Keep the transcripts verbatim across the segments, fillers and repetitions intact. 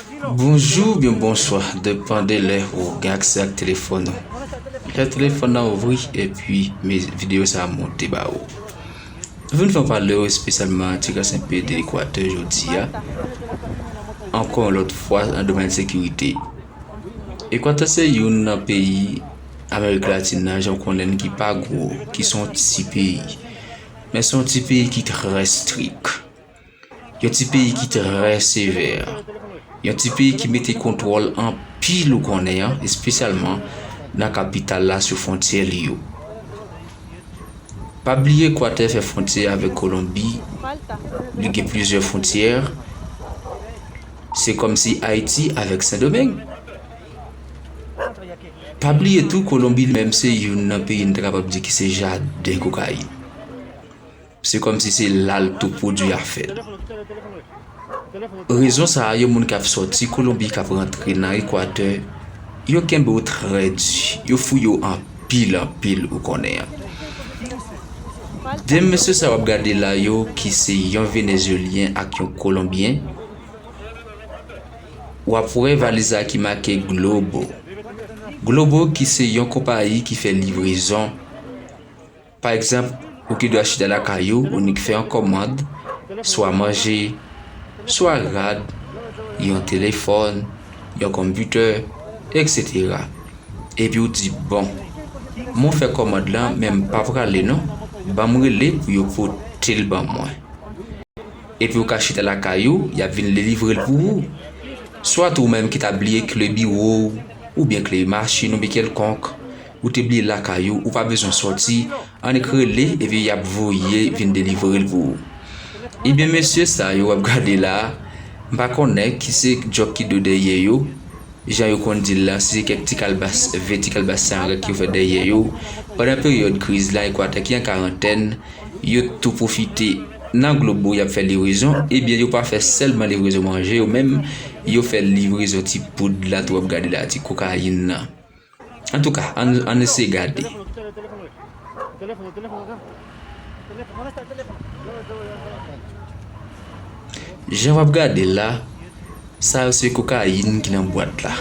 Bonjou oubyen bonswa, depann de lè ou gen aksè ak telefòn ou. Lè telefòn nan ouvri epi videyo sa a monte ba ou. Nou vin fè pale w espesyalman Tikas Enpe de Ekwatè jodi a. Ankò yon lòt fwa nan domèn sekirite. Ekwatè se youn nan peyi Amerik Latin nan, jan w konnen l, ki pa gwo, ki se yon ti peyi. Men se yon ti peyi ki trè strik. Yon ti peyi ki trè sevè. Yon ti peyi ki mete kontwòl anpil, ou konnen an, espesyalman nan kapital la, sou fwontyè li yo. Pa bliye Ekwatè fè fwontyè avèk Kolonbi, li gen plizyè fwontyè. Se kòmsi Ayiti avèk Sendomeng. Pa bliye tou, Kolonbi li menm se youn nan peyi n ta kapab di ki se jaden kokayin. Se kòmsi se la l tou pwodui a fèt. Rezon sa a, yon moun k ap sòti Kolonbi k ap rantre nan Ekwatè, yo kenbe w trè di, yo fouye w anpil, anpil, ou konnen an. De mesye sa w ap gade la yo, ki se yon Venezyelyen ak yon Kolonbyen, w ap wè valiz la ki make Globo. Globo ki se yon konpayi ki fè livrezon. Pa egzanp, ou gen dwa chita lakay ou, ou nik fè yon kòmand, swa manje, swa rad, yon telefòn, yon konpitè, etsetera. Epi w di, "Bon, mwen fè kòmand lan, men m pa prale non, ban m rele pou yo pote l ban mwen." Epi w ka chita lakay ou, y ap vin delivre l pou ou. Swa tou ou menm ki ta bliye kle biwo w, oubyen kle machin oubyen kèlkonk, ou te bliye l lakay ou, ou pa bezwen sòti, annik rele epi y ap voye vin delivre l pou ou. Ebyen, mesye sa yo w ap gade la a, m pa konnen ki se djòk ki dwe dèyè yo, jan yo konn di l la, si se kèk ti kalbas vè, ti kalbas sanrèk yo fè dèyè yo. Pandan peryòd kriz la, Ekwatè ki an karantèn, yo tou pwofite nan Globo, y ap fè livrezon. Ebyen, yo pa fè sèlman livrezon manje yo menm, yo fè livrezon ti poud la tou w ap gade la, ti kokayin nan. Antouka, ann, ann eseye gade. Jan w ap gade la, sa yo se kokayin ki nan bwat la.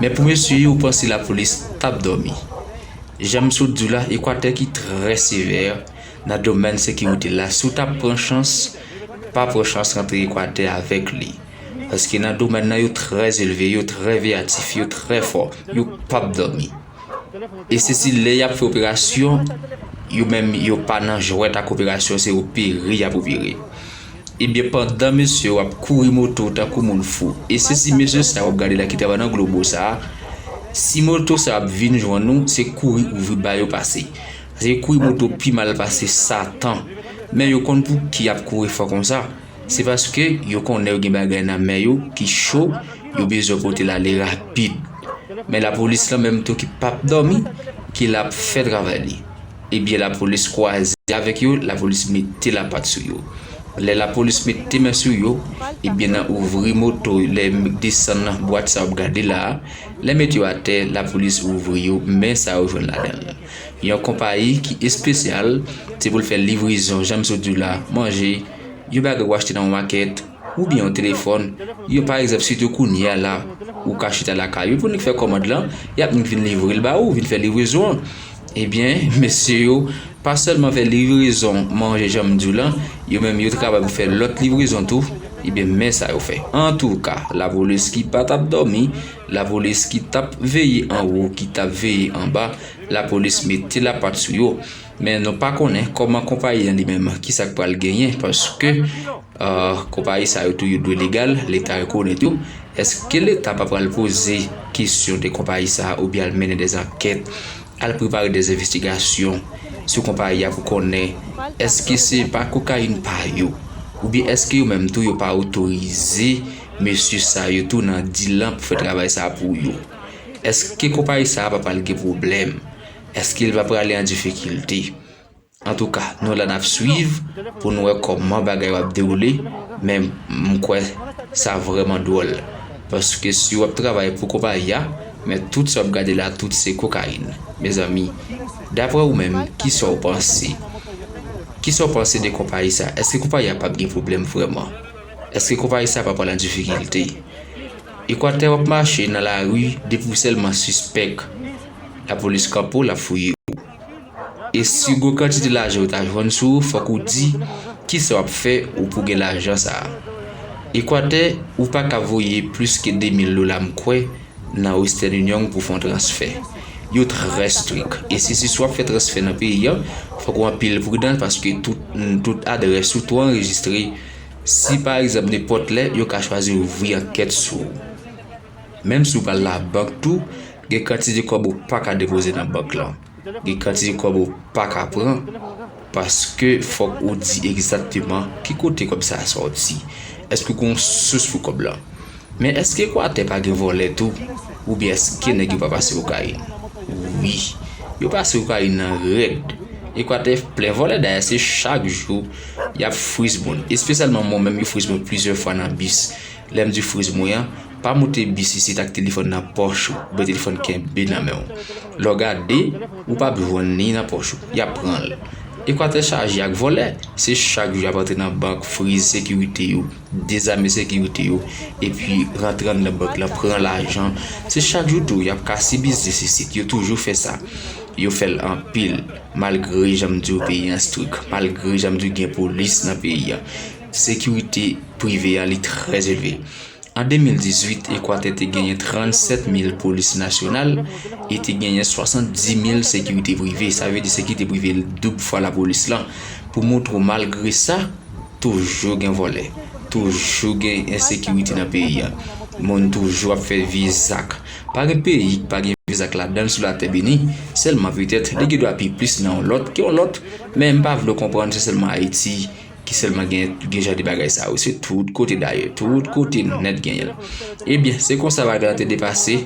Men pou mesye yo, ou panse lapolis t ap dòmi? Jan m sot di w la, Ekwatè ki trè sevè nan domèn sekirite la. Si w t ap pran chans, pa pran chans rantre Ekwatè avèk li. Paske nan domèn nan, yo trè elve, yo trè veyatif, yo trè fò, yo p ap dòmi. E se si lè y ap fè operasyon, yo menm yo pa nan jwèt ak operasyon, se opere y ap opere. Ebyen, pandan mesye yo ap kouri moto tankou moun fou, e se si mesye sa yo w ap gade la ki travay nan Globo sa a, si moto sa yo ap vin jwenn ou, se kouri ouvri ba yo pase. Se kouri moto pi mal pase Satan. Men yo konn pou ki y ap kouri fò konsa. Se paske yo konnen yo gen bagay nan men yo ki cho, yo bezwen pote l ale rapid. Men lapolis lan menm tou ki p ap dòmi, ki la ap fè travay li. Ebyen, lapolis kwaze avèk yo, lapolis mete lapat sou yo. Lè lapolis mete men sou yo, ebyen, nan ouvri moto, lè desann nan bwat sa w ap gade la a, lè mete yo atè, lapolis ouvri yo, men sa yo jwenn ladan l. Yon konpayi ki espesyal, se pou l fè livrezon, jan m sot di w la, manje, yon bagay w achte nan yon makèt, oubyen yon telefòn, yon, pa egzanp, sitou kounye a la, ou ka chita lakay ou, pou nik fè kòmand lan, y ap nik vin livre l ba ou, vin fè livrezon an. Ebyen, mesye yo pa sèlman fè livrezon manje, jan m di w lan, yo menm yo travay pou fè lòt livrezon tou. Ebyen, men sa yo fè. Antouka, lapolis ki pa t ap dòmi, lapolis ki t ap veye anwo, ki t ap veye anba, lapolis mete lapat sou yo. Men nou pa konnen kòman konpayi an li menm, kisa k pral genyen, paske, euh, konpayi sa yo tou yo dwe legal, Leta rekonèt yo. Èske Leta pa pral poze kesyon de konpayi sa a oubyen al mennen dè ankèt, al prepare dè envestigasyon sou konpayi a pou konnen èske se pa kokayin pa yo, oubyen èske yo menm tou yo pa otorize mesye sa yo tou nan dil lan pou fè travay sa a pou yo? Èske konpayi sa a pa pral gen pwoblèm? Èske l pa prale an difikilte? Antouka, nou la n ap swiv pou n wè kòman bagay yo ap dewoule, men m kwè sa vrèman dwòl. Paske si w ap travay pou konpayi a, men tout sa w ap gade la, tout se kokayin. Mezanmi, daprè ou menm, kisa w panse? Kisa w panse de konpayi sa? Èske konpayi a p ap gen pwoblèm vrèman? Èske konpayi sa pa pral an difikilte? Ekwatè, w ap mache nan lari, depi w sèlman sispèk, lapolis kanpe w, l ap fouye w. E si gon kantite lajan yo ta jwenn sou ou, fòk ou di kisa w ap fè ou pou gen lajan sa a. Ekwatè, ou pa ka voye plis ke de mil dola, m kwè, nan Western Union pou fè yon transfè. Yo trè strik. E si, si w ap fè transfè nan peyi a, fòk ou anpil pridan paske tout, tout adrès ou tou anrejistre. Si pa egzanp, nenpòt lè, yo ka chwazi ouvri ankèt sou ou. Menm si w pral labank tou, gen kantite kòb ou pa ka depoze nan bank lan. Gen kantite kòb ou pa ka pran, paske fòk ou di egzakteman ki kote kòb sa a sòti. Èske gen yon sous pou kòb lan? Men èske Ekwatè pa gen vòlè tou? Oubyen èske nèg yo pa pase kokayin? Wi, yo pase kokayin nan rèd. Ekwatè plen vòlè, dayè se chak jou y ap friz moun. Espesyalman mwen menm, yo friz mwen plizyè fwa nan bis. Lè m di friz mwen an, pa moute bis isit ak telefòn nan pòch ou, oubyen telefòn kenbe nan men w. Lè w gade, ou p ap jwenn li nan pòch ou, y ap pran l. Ekwatè chaje ak vòlè, se chak jou y ap antre nan bank, friz sekirite yo, dezame sekirite yo, epi rantre anndan bank lan, pran lajan. Se chak jou tou, y ap kase biznis isit, yo toujou fè sa. Yo fè l anpil, malgre jan m di w peyi an strik, malgre jan m di w gen polis nan peyi an. Sekirite prive a, li trè elve. An de mil dizuit, Ekwatè te genyen trannsèt mil polis nasyonal e te genyen swasanndis mil sekirite prive. Sa vle di sekirite prive doub fwa lapolis lan. Pou montre w, malgre sa, toujou gen vòlè, toujou gen ensekirite nan peyi a. Moun toujou ap fè vye zak. Pa gen peyi ki pa gen vye zak ladan l sou latè beni, sèlman petèt li gen dwa pi plis nan yon lòt ke yon lòt, men m pa vle w konprann se sèlman Ayiti ki sèlman gen, gen jan de bagay sa yo. Se tout kote dayè, tout kote nèt genyen l. Ebyen, se konsa bagay la te depase,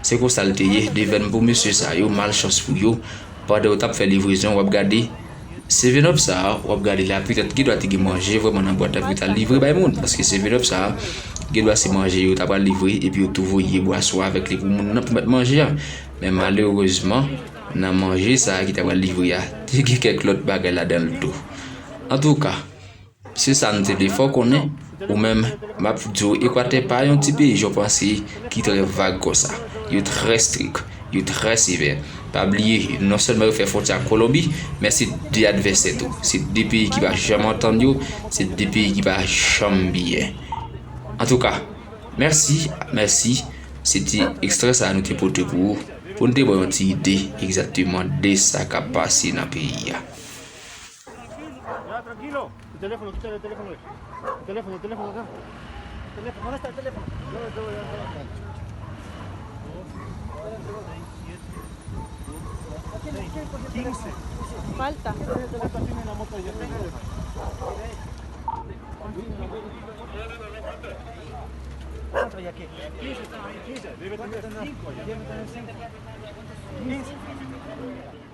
se konsa l te ye. Devèn pou mesye sa yo, malchans pou yo. Pandan yo t ap fè livrezon, w ap gade seven up sa a, w ap gade la, petèt gen dwa te gen manje vrèman nan bwat la pou yo t al livre bay moun, paske seven up sa a, gen dwa se manje yo t ap al livre, epi yo tou voye bwason avèk li pou moun nan pou mèt manje a. Men malerezman, nan manje sa a ki t ap al livre a, te gen kèk lòt bagay ladan l tou. Antouka, se sa n te vle fè w konnen. Ou menm, m ap di w, Ekwatè pa yon ti peyi jan w panse ki trè vag konsa. Yo trè strik, yo trè sevè. Pa bliye, non sèlman yo fè fwontyè ak Kolonbi, men se de advèsè tou. Se de peyi ki pa janm antann yo, se de peyi ki pa janm byen. Antouka, mèsi, mèsi. Se ti ekstrè sa a nou te pote pou ou, pou n te ba w yon ti ide egzakteman de sa k ap pase nan peyi a. Ya, tranquilo. Tu teléfono, quítale el teléfono. El teléfono, el teléfono acá. Teléfono, ¿dónde está el teléfono? Yo lo llevo acá. Quince. Falta. ¿Cuánto ya qué? Quince están ahí, quince. Debe tener cinco allá. Debe tener cinco. Quince.